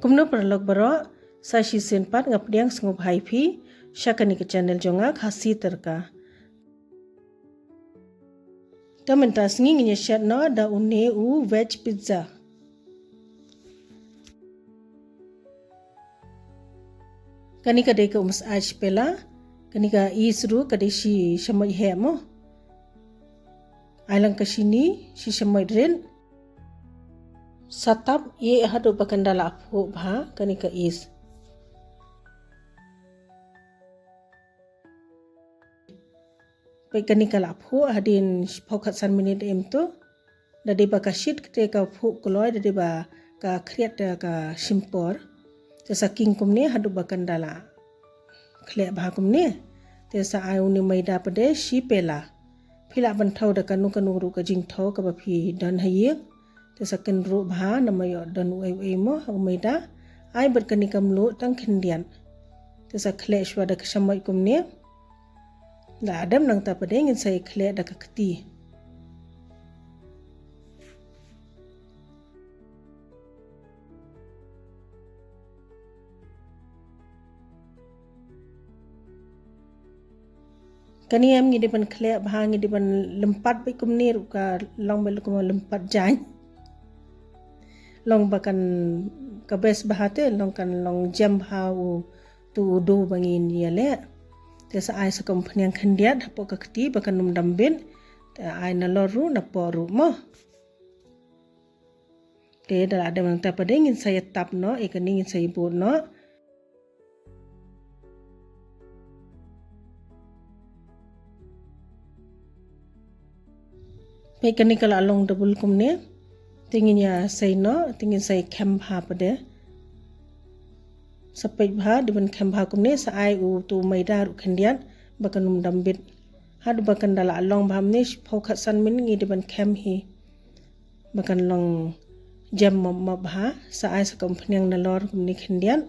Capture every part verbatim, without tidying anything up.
Kumno paralok baroh, sa shisien pat nga pdiang sngewbha ïa phi sha kane ka channel jong nga, Khasi Tadka. Te mynta sngi ngin ïa shet noh da une u veg pizza. Kane ka dei ka umsyai shi pela, kane ka yeast ruh ka dei shi shamoit heh mo. Ai lang ka shini shi shamoit rit. Sa tap ïa haduh ba kan da la phuh bha kane ka yeast. Peit kane ka la phuh hadien shiphew khatsan minit em to. Da dei ba ka shit te ka phuh kloi, da dei ba ka khriat te ka shim por. Te sa king kumne haduh ba kan da la khleh bha kumne. Te sa ai une u maida pat de shi pela. Phi lah ban thew da kano kano ruh ka jingthew kaba phi don ha ïing. Te sa kynruh bha namar ïoh don uei uei mo ha u maida. Ai bad kane ka mluh tang khyndiat. Te sa khleh shuwa da ka shamoit kumne. Da dep nangta pat de ngin sa ïa khleh da ka kti. Kane em ngi dei ban khleh bha, ngi dei ban lympat beit kumne ruh ka long beit kumba lympat jaiñ. Long ba kan ka best bha te, long kan long jem bha u tu u dough ba ngin ïa leh. Te sa ai sa ka umphniang khyndiat hapoh ka kti ba kan ym dam bit. Te ai nalor ruh napoh ruh mo. Te da la dep nangta pat de ngin sa ïa tap noh, ïa kane ngin sa ïa bud noh. Peit kane ka la long double kumne. Te ngin ïa sei noh, te ngin sa ïa khem bha pat de. Sa peit bha, dei ban khem bha kumne, sa ai u tu maida ruh khyndiat ba kan ym dam bit. Haduh ba kan da la long bha kumne shiphew khatsan minit ngi dei ban khem hi. Ba kan long jem mop mop bha, sa ai sa ka umphniang nalor kumne khyndiat.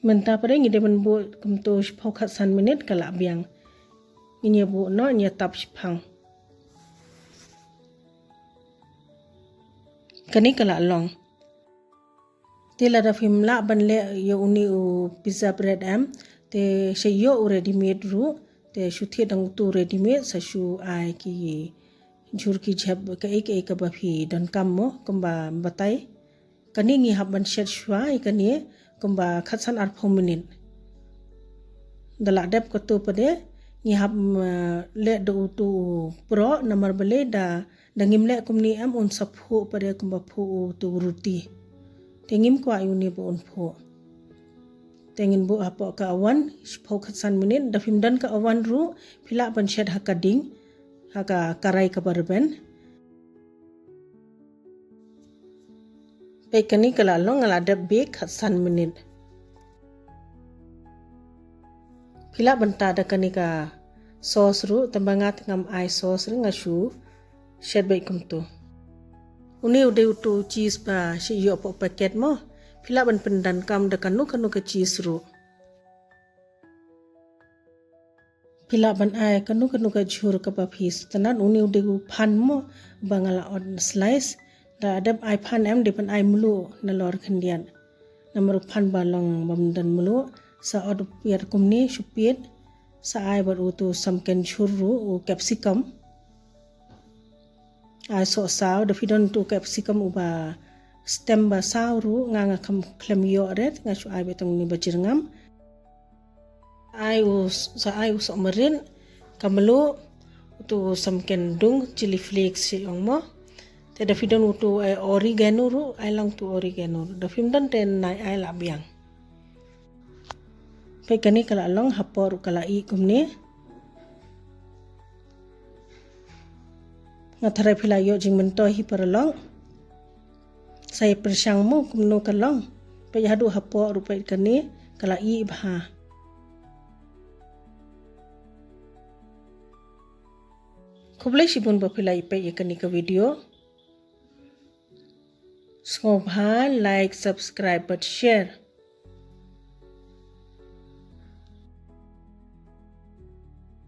Mynta pat de ngi dei ban bud kumto shiphew khatsan minit ka la biang. Ngin ïa bud noh, ngin ïa tap shiphang. Kane ka la long. Te lada phim lah ban leh ïa une u pizza bread em, te shu ïoh u ready made ruh, te shu thied dang utu ready made, sa shu ai ki jhur ki jhep kaei kaei kaba phi donkam mo, kumba batai. Kane ngi hap ban shet shuwa ïa kane kumba khatsan arphew minit. Da la dep kato pat de ngi hap, mm, leh da utu u proh namar balei da, da ngim leh kumne em un sa phuh pat de kumba phuh utu u ruti. Te ngim kwah ïa une ba un phuh. Te ngin buh hapoh ka oven shiphew khatsan minit, da phim don ka oven ruh phi lah ban shet ha ka ding, ha ka karai kaba rben. Peit kane ka la long, nga la dep bake khatsan minit. Phi lah ban tad da kane ka sauce ruh, tangba nga te ngam ai sauce ruh, nga shu shet beit kumto. Une u dei utu u cheese ba shu ïoh hapoh packet mo. Phi lah ban pyndonkam da kano kano ka cheese ruh. Phi lah ban ai kano kano ka jhur kaba phi sngewtynnat. Une u dei u phan mo ba nga la ot slice. Da dep ai phan em, dei ban ai mluh nalor khyndiat. Namar u phan ba long bym don mluh, sa ot u piat kumne shu piat. Sa ai bad utu samken jhur ruh, u capsicum. Ai soh saw, da phi don utu u capsicum uba stem ba saw ruh, nga nga kham khlem ïoh ret, nga shu ai beit tang une ba jyrngam. Ai u, sa ai u soh marit, ka mluh, utu u samken dung, chili flakes shi ong mo. Te da phi don utu, eh, oregano ruh, ai lang utu oregano ruh. Da phim don te nai ai la biang. Peit kane ka la long, hapoh ruh ka la ih kumne. Nga tharai phi la ïoh jingmyntoi hi paralok. Sa ïa pyrshang mo kumno ka long. Peit haduh hapoh ruh peit kane ka la ih bha. Khublei shibun ba phi la ïa peit ïa kane ka video. Sngewbha like, subscribe bad share.